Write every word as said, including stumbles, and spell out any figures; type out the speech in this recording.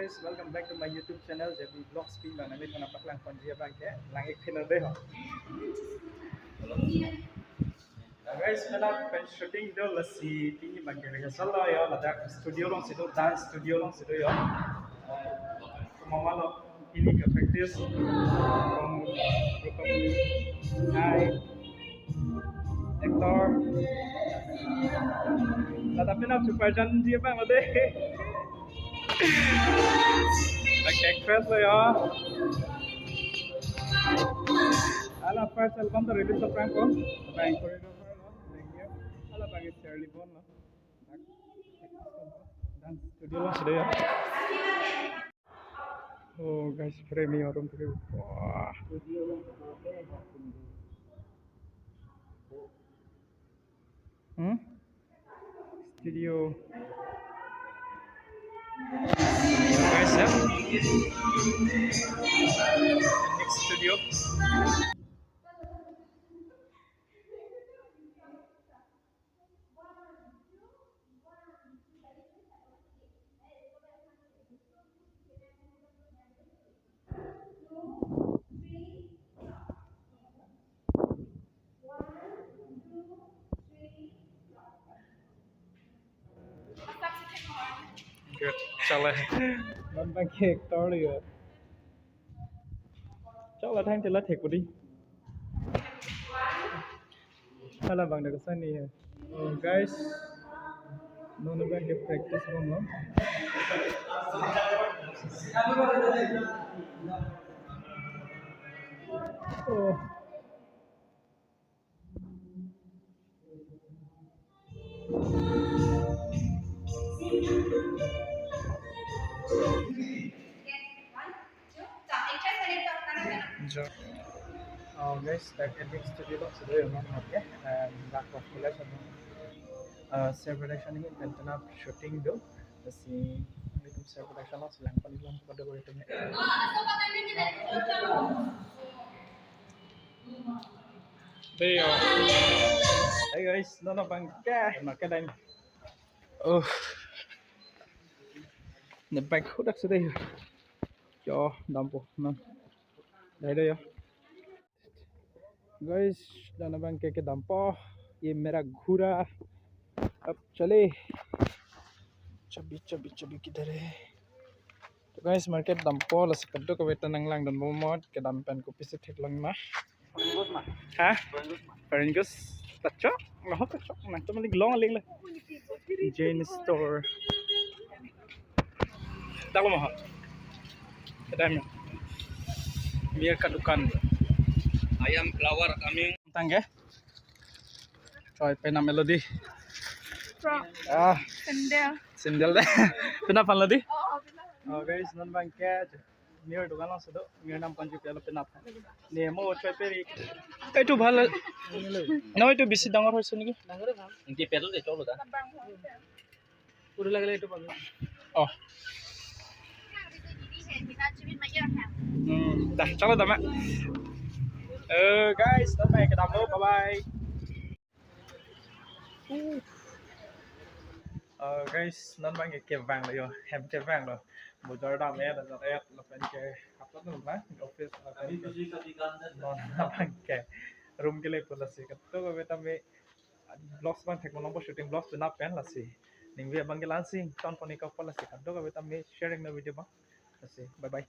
Welcome back to my YouTube channel, J B Vlogs. Pini abang nangli thana paklang ponji abang ke, lang ik phin dei ho. Guys, pen shooting do, lasi pini abang ke rehearsal lo yo, ladak studio alongsi do, dance studio alongsi do yo. Mama lo pini ke practice. Rupam, Rupam. Hi. Actor. Ladak penap chuparjanji abang lo dei. Actress lo yo. Hala first album ta release lo prank ko. Prank ko. Hala abang Charlie Bon lo. Dance studio alongsi do yo. Oh guys, frame yo room three. Wah. Hmm? Studio. Guys, ya. Next studio. Good. Chale. Non abang ke actor lo yo. Chale, thang tela thek pudi. Hala abang dak sani ya. Oh, guys. Non abang ke practice bom lo. Oh. Jo. Oh, guys, dak editing studio alongsi do yo, non abang ke. Em, dak of college abang. Eh, self production ini pen penap shooting do. Lasi, ini self production alongsi lang pon iklo, pada boleh tanya. Dei yo. Hey guys, non abang ke. Market time. Oh. Ne bike hudak sudah yo. Yo, dampo, non. Dei do yo. Guys, non abang ke kedampo. Ye mera ghura. Ab chale. Chabi, chabi, chabi kidhar hai? To guys, market dampo, lasi kadokave ta nanglangdun bomnon, kedam pen kopisi theklong ma. Ha? Foreign goods. Tachok, no tachok, nangtum ling long ling le. Jane Store. Dak lo ma ho. Kedam ya. Mir ka dukan. Ayam flower coming. Tangke. Choi penap lo dei. Frock. Ah. Sandal. Sandal dei. Penap lo dei. Oh, oh, penap. Oh, guys, non abang ke. Mir dukan alongsi do. Mir nam panji pelo penap. Ne mo choi peri. Ei tu bhal. No, ei tu bisi dangor hoise niki. Dangor bhal. Inti pedal de cholo da. Pura lagile ei tu bhal. Oh. Hmm, dah, chalo dah, Mak. Eh, guys, bye bye, kedam lo, bye bye. Uh. Eh, guys, non abang ke kevang lo yo, hem kevang lo. Bojar dam ya, dan ya, lapen ke apa tuh, Bang? Office, lapen ke. Non abang ke room ke le pula si, kadokave tame vlogs abang thek malom po, shooting vlogs penap pen lasi. Ningve abang ke la-ansi ton pon ik po lasi, kadokave tame share ik non video abang. Lasi, bye bye.